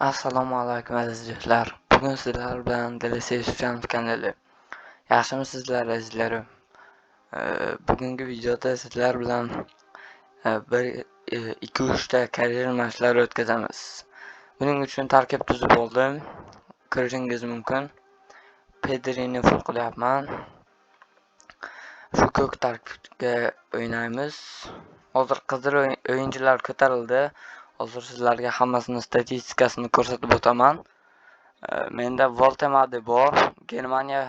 Assalomu alaykum aziz do'stlar. Bugun sizlar bilan DLC Sufyanov kanali. Yaxshimisizlar azizlarim? Bugungi videoda sizlar bilan bir 2-3 ta karyera matchlari o'tkazamiz. Buning uchun tarkib tuzib oldim. Ko'rishingiz mumkin. Pedrini full qilyapman. Shu ko'k tarkibga o'ynaymiz. Hozir qizil o'yinchilar ko'tarildi. Hozir sizlarga hammasini statistikasini ko'rsatib o'taman. Menda Woltemade bor. Germaniya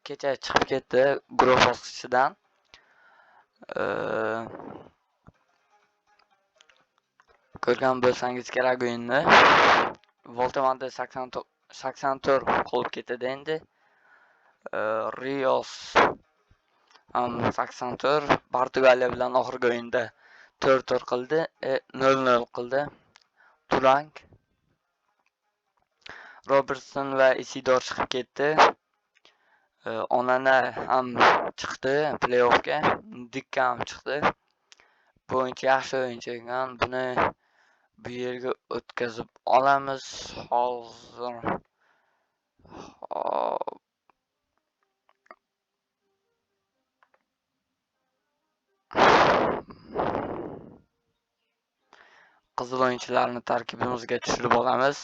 kecha chiqib ketdi guruh bosqichidan. Ko'rgan bo'lsangiz kerak o'yinni. Woltemade 84 qolib ketadi endi. Rios ham 84, Portugaliya bilan oxirgi o'yinda 4-4 qildi, 0-0 qildi. Durang, Robertson va Isidor chiqib ketdi. Onana ham chiqdi play-offga, Dikka ham chiqdi. Bu o'yinchi yaxshi o'yinchi ekan. Buni bu yerga o'tkazib olamiz hozir. Hop. Qizil o'yinchilarni tarkibimizga tushirib olamiz.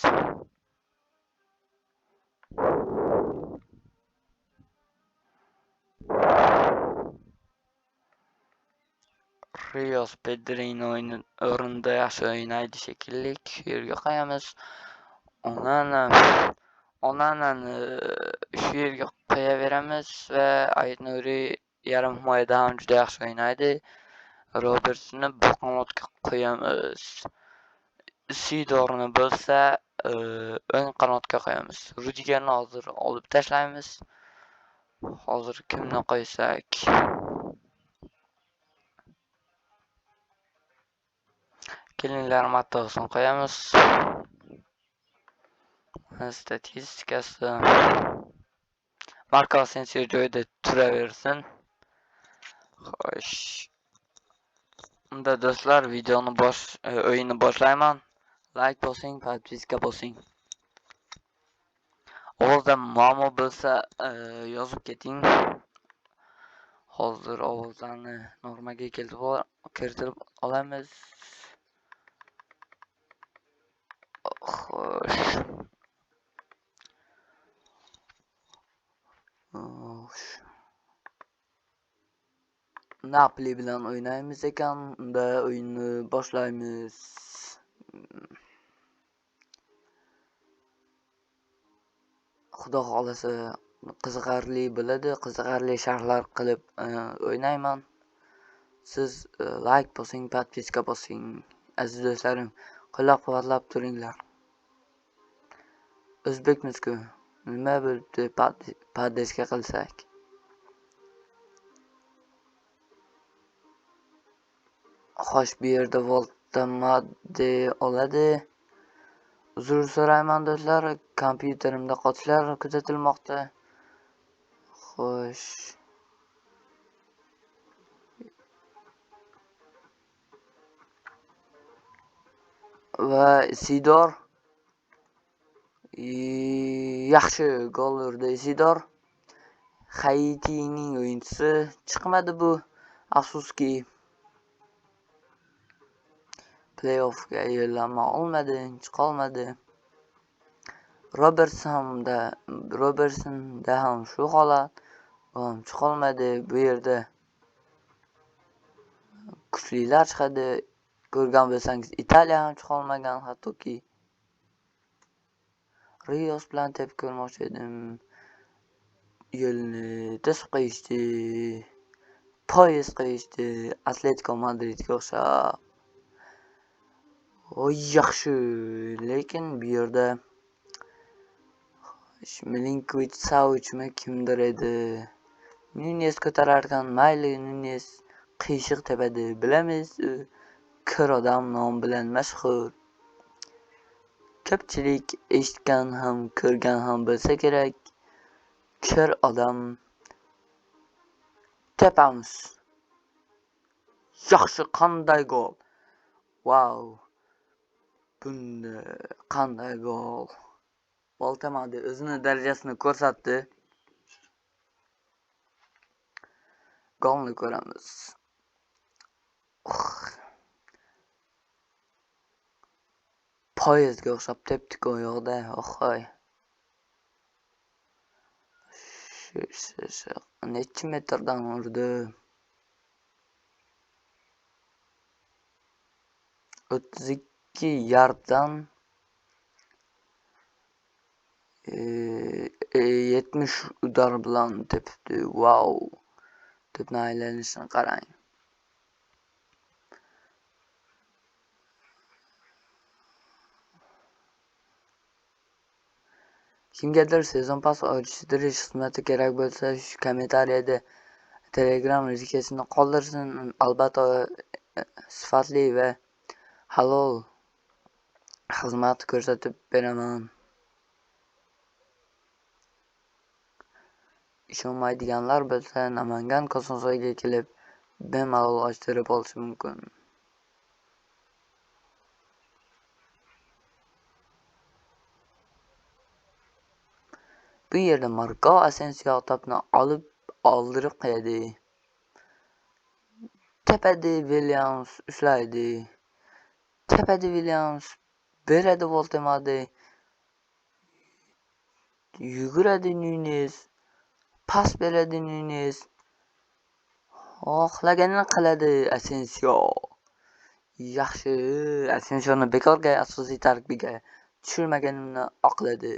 Rios Pedrini o'rnida yaxshi o'ynaydi shekilli. Shu yerga qo'yamiz. Onanani shu yerga qo'yaveramiz va Ait Nuri yarim himoyada ham juda yaxshi o'ynaydi. Robertsni bu qanotga qo'yamiz. Isidorni bo'lsa, o'ng qanotga qo'yamiz. Rudigerni hozir olib tashlaymiz. Hozir kimni qo'ysak? Kelinglar, Mattosni qo'yamiz. Statistikasi. Marko Asensio joyida turaversin. Xo'sh. Unda do'stlar, videoni o'yinni boshlayman. Like bosing, podpiska bosing. Ovozda muammo bo'lsa, yozib keting. Hozir ovozlarni normaga keltirib olamiz. Xo'sh. Xo'sh. Napoli bilan o'ynaymiz ekan. Unda o'yinni boshlaymiz. Xudo xohlasa qiziqarli bo'ladi. Qiziqarli sharhlar qilib o'ynayman. Siz like bosing, podpiska bosing. Aziz do'stlarim, qo'llab-quvvatlab turinglar. O'zbekmiz-ku. Nima bo'libdi podpiska qilsak? Xo'sh, bu yerda Woltemade oladi. Uzr so'rayman do'stlar, kompyuterimda qotishlar kuzatilmoqda. Xo'sh. Va Isidor yaxshi gol urdi Isidor. Haitining o'yinchisi chiqmadi bu. Afsuski play-offga yo'llanma olmadi, chiqa olmadi. Robertsonda ham shu holat, u ham chiqa olmadi. Bu yerda kuchlilar chiqadi. Ko'rgan bo'lsangiz, Italiya ham chiqa olmagan hattoki. Rios bilan tepki ko'rmoqchi edim. Yo'lni to'sib qo'yishdi. Poyezd qo'yishdi Atletico Madridga o'xshab. Oy, yaxshi, lekin bu yerda Milinkovic Savichmi kimdir edi. Nunes ko'tarar ekan, mayli Nunes qiyshiq tepadi, bilamiz, u ko'r odam nom bilan mashhur. Ko'pchilik eshitgan ham, ko'rgan ham bo'lsa kerak. Ko'r odam tepamiz. Yaxshi, qanday gol. Wow. Bunda qanday gol? Woltemade o'zini darajasini ko'rsatdi. Golni ko'ramiz. Poyezdga o'xshab tepdi-ku yo'qda, oxoy. Shu necha metrdan urdi? 32 yarddan 70 udar bilan tepdi. Wow. To'pni aylanishini qarang. Kimgadir sezon pas ochtirish xizmati kerak bo'lsa, shu kommentariyada Telegram rikasini qoldirsin. Albatta sifatli va halol xizmat ko'rsatib beraman. Ishonmaydiganlar bo'lsa, Namangan Kosonsoyga kelib bemalol ochtirib olishi mumkin. Bu yerda Marko Asensio to'pni olib oldirib qo'yadi. Tepadi Williams ushlaydi. Tepadi Williams beradi Woltemade. Yuguradi Nunes. Pas beradi Nunes. Xohlaganini qiladi Asensio. Yaxshi, Asensioni bekorga asosiy tarkibga tushirmaganimni oqladi.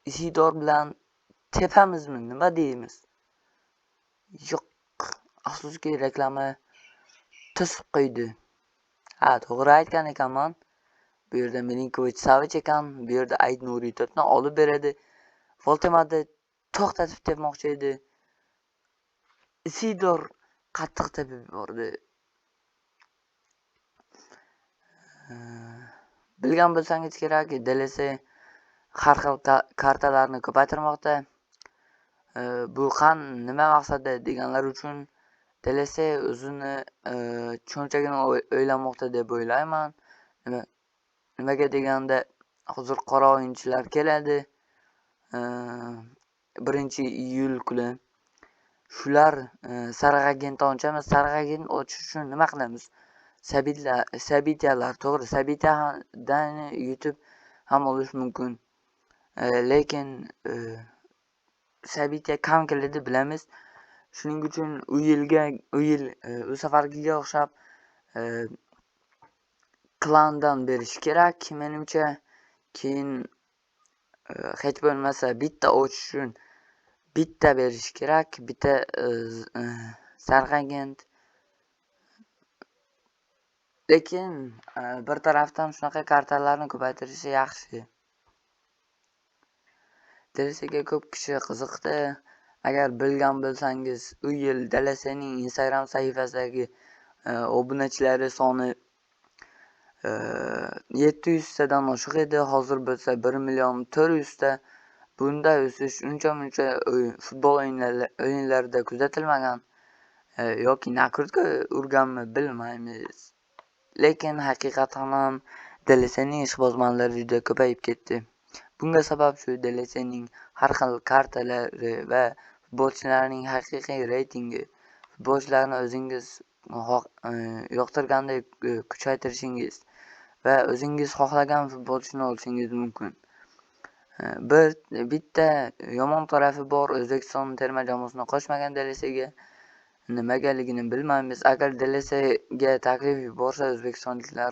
Isidor bilan tepamizmi, nima deymiz? Yo'q, afsuski reklama to'sib qo'ydi. Ha, to'g'ri aytgan ekanman. Bu yerda Milinkovic Savic ekan, bu yerda Ayd Nuri to'pni olib beradi. Woltemade to'xtatib tepmoqchi edi. Isidor qattiq tepib yubordi. Bilgan bo'lsangiz kerak, DLC har xil kartalarni ko'paytirmoqda. Bu nima maqsadda deganlar uchun DLC o'zini cho'ntagini o'ylamoqda deb o'ylayman. Nimaga deganda hozir qora o'yinchilar keladi. 1-iyul kuni shular sariq agent ochamiz. Sariq agent ochish uchun nima qilamiz? Sabityalar, to'g'ri, Sabityadan yutib ham olish mumkin. Lekin Sabitya kam keladi, bilamiz. Shuning uchun u safargiga o'xshab klandan berish kerak menimcha. Keyin hech bo'lmasa bitta ochish uchun bitta berish kerak, bitta sariq agent. Lekin bir tarafdan shunaqa kartalarni ko'paytirishi yaxshi. DLCga ko'p kishi qiziqdi. Agar bilgan bo'lsangiz, u yil DLCning Instagram sahifasidagi obunachilari soni 700 tadan oshiq edi. Hozir bo'lsa 1 million 400 ta. Bunday o'sish uncha-muncha futbol o'yinlarida kuzatilmagan. Yoki nakrutka urganmi bilmaymiz. Lekin haqiqatan ham DLCning ishqibozmanlari juda ko'payib ketdi. Bunga sabab shu DLCning har xil kartalari va futbolchilarning haqiqiy reytingi. Futbolchilarni o'zingiz yoqtirgandek kuchaytirishingiz va o'zingiz xohlagan futbolchini olishingiz mumkin. Bitta yomon tarafi bor, O'zbekiston terma jamoasini qo'shmagan DLCga. Nimagaligini bilmaymiz. Agar DLCga taklif yuborsa, o'zbekistonliklar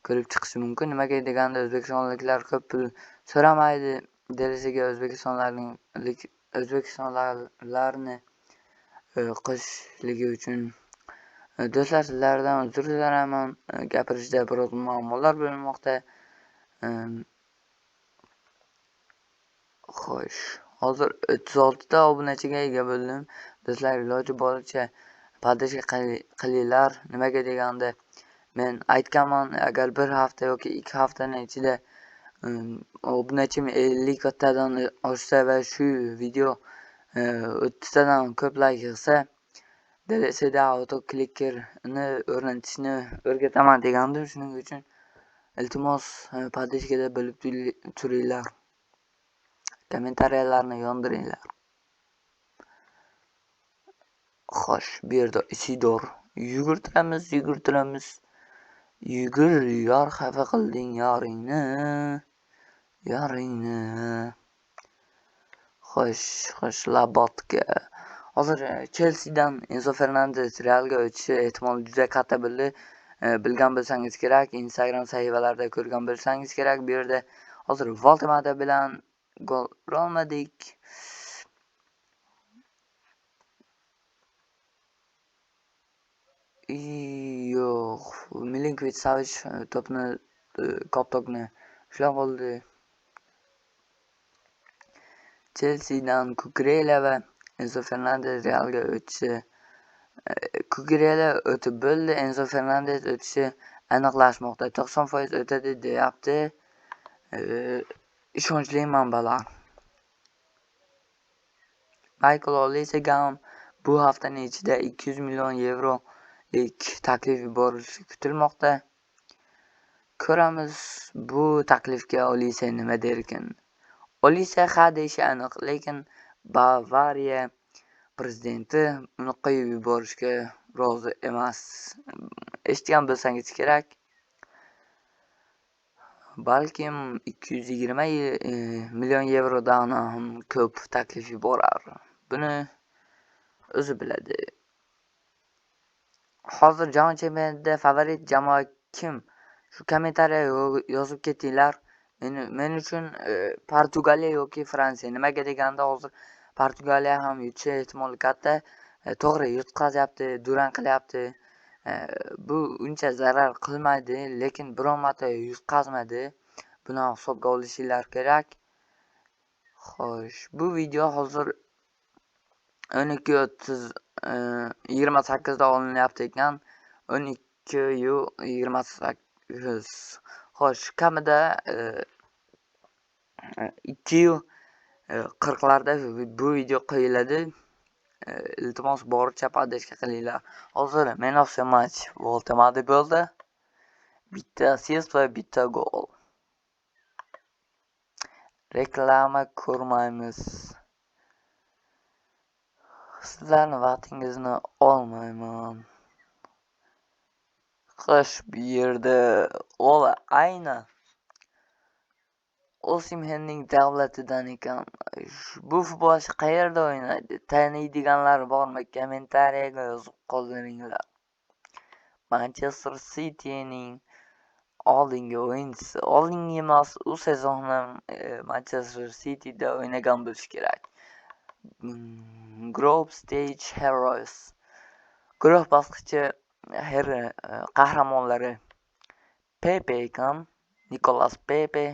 ko'rib chiqishi mumkin. Nimaga deganda o'zbekistonliklar ko'p pul so'ramaydi. DLCga o'zbekistonliklarni qo'shishligi uchun. Do'stlar, sizlardan uzr so'rayman. Gapirishda biroz muammolar bo'lmoqda. Xo'sh, hozir 36 ta obunachiga ega bo'ldim. Do'stlar, iloji boricha podписка qilinglar. Nimaga deganda men aytganman, agar bir hafta yoki 2 haftaning ichida obunachim 50 tadan oshsa va shu video 30 tadan ko'p like yig'sa, DLC'da auto klikkerni o'rnatishni o'rgataman degandim. Shuning uchun iltimos, подписка da bo'lib turinglar. Kommentariyalarni yondiringlar. Xo'sh, bu yerda Isidor yugurtiramiz, yugurtiramiz. Yugur, yor, xafa qilding yoringni. Yoringni. Xo'sh, xo'sh, Lobotka. Hozir Chelsidan Enzo Fernandez Realga o'tishi ehtimoli juda katta bo'ldi. Bilgan bo'lsangiz kerak, Instagram sahifalarida ko'rgan bo'lsangiz kerak. Bu yerda hozir Voltemade bilan gol urolmadik. Yo'q, Milinkovic Savic to'pni, koptokni ushlab oldi. Chelsidan Kukurela va Enzo Fernandez Realga o'tishi, Kukurela o'tib bo'ldi, Enzo Fernandez o'tishi aniqlashmoqda. 90% o'tadi deyapti ishonchli manbalar. Michael Olise ham bu haftaning ichida 200 million yevrolik taklif yuborilishi kutilmoqda. Ko'ramiz bu taklifga Olise nima derkin. Olise ha deyishi aniq, lekin Bavariya prezidenti uni qo'yib yuborishga rozi emas. Eshitgan bo'lsangiz kerak. Balkim 220 million yevrodan ham ko'p taklif yuborar. Buni o'zi biladi. Hozir jahon chempionatida favorit jamoa kim? Shu kommentariya yozib ketinglar. Men uchun Portugaliya yoki Fransiya. Nimaga deganda hozir Portugaliya ham yutishi ehtimoli katta. To'g'ri yutqazyapti, durang qilyapti. Bu uncha zarar qilmaydi, lekin biron marta yutqazmadi. Buni hisobga olishinglar kerak. Xo'sh, bu video hozir 12:30 28 da olinyapti ekan. 12:28. Xo'sh, kamida 2:40larda bu video qo'yiladi. Iltimos, boricha поддержка qilinglar. Hozir man of the match Voltemade bo'ldi. Bitta assist va bitta gol. Reklama ko'rmaymiz. Sizlarning vaqtingizni olmayman. Xo'sh, bu yerda Ola aynan Osimhenning davlatidan ekan. Bu futbolchi qayerda o'ynaydi? Taniydiganlar bormi? Kommentariyaga yozib qoldiringlar. Manchester Cityning oldingi o'yinchisi, oldingi emas, u sezon ham Manchester Cityda o'ynagan bo'lishi kerak. Group Stage Heroes. Guruh bosqichi qahramonlari Pepe ekan, Nikolas Pepe,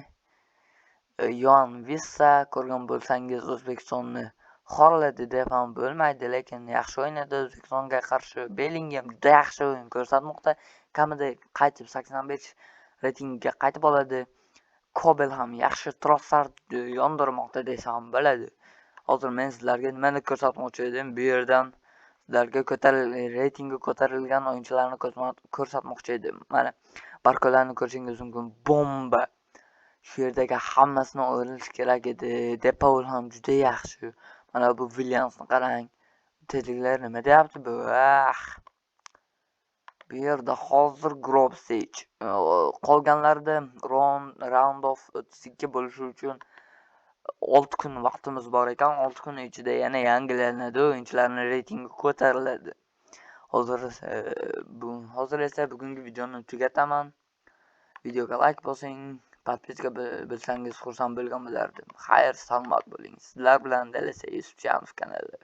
Yoan Vissa. Ko'rgan bo'lsangiz O'zbekistonni xorladi deb ham bo'lmaydi, lekin yaxshi o'ynadi O'zbekistonga qarshi. Bellingham juda yaxshi o'yin ko'rsatmoqda. Kamida qaytib 85 reytingga qaytib oladi. Kobel ham yaxshi, Trossard yondirmoqda desam bo'ladi. Hozir men sizlarga nimani ko'rsatmoqchi edim? Bu yerdan sizlarga reytingi ko'tarilgan o'yinchilarni ko'rsatmoqchi edim. Mana Barkolani ko'rishingiz mumkin. Bomba. Shu yerdagi hammasini o'ylash kerak edi. Depaul ham juda yaxshi. Mana bu Williamsni qarang. Tezliklar nima deyapti bu? Ah. Bu yerda hozir group stage. Qolganlarida round of 32 bo'lishi uchun 6 kun vaqtimiz bor ekan. 6 kun ichida yana yangilanadi, o'yinchilarning reytingi ko'tariladi. Hozir esa bugungi videoni tugataman. Videoga like bosing, podpiska bo'lsangiz xursand bo'lgan bo'lardim. Xayr, salomat bo'ling. Sizlar bilan DLC Yusufjonov kanali.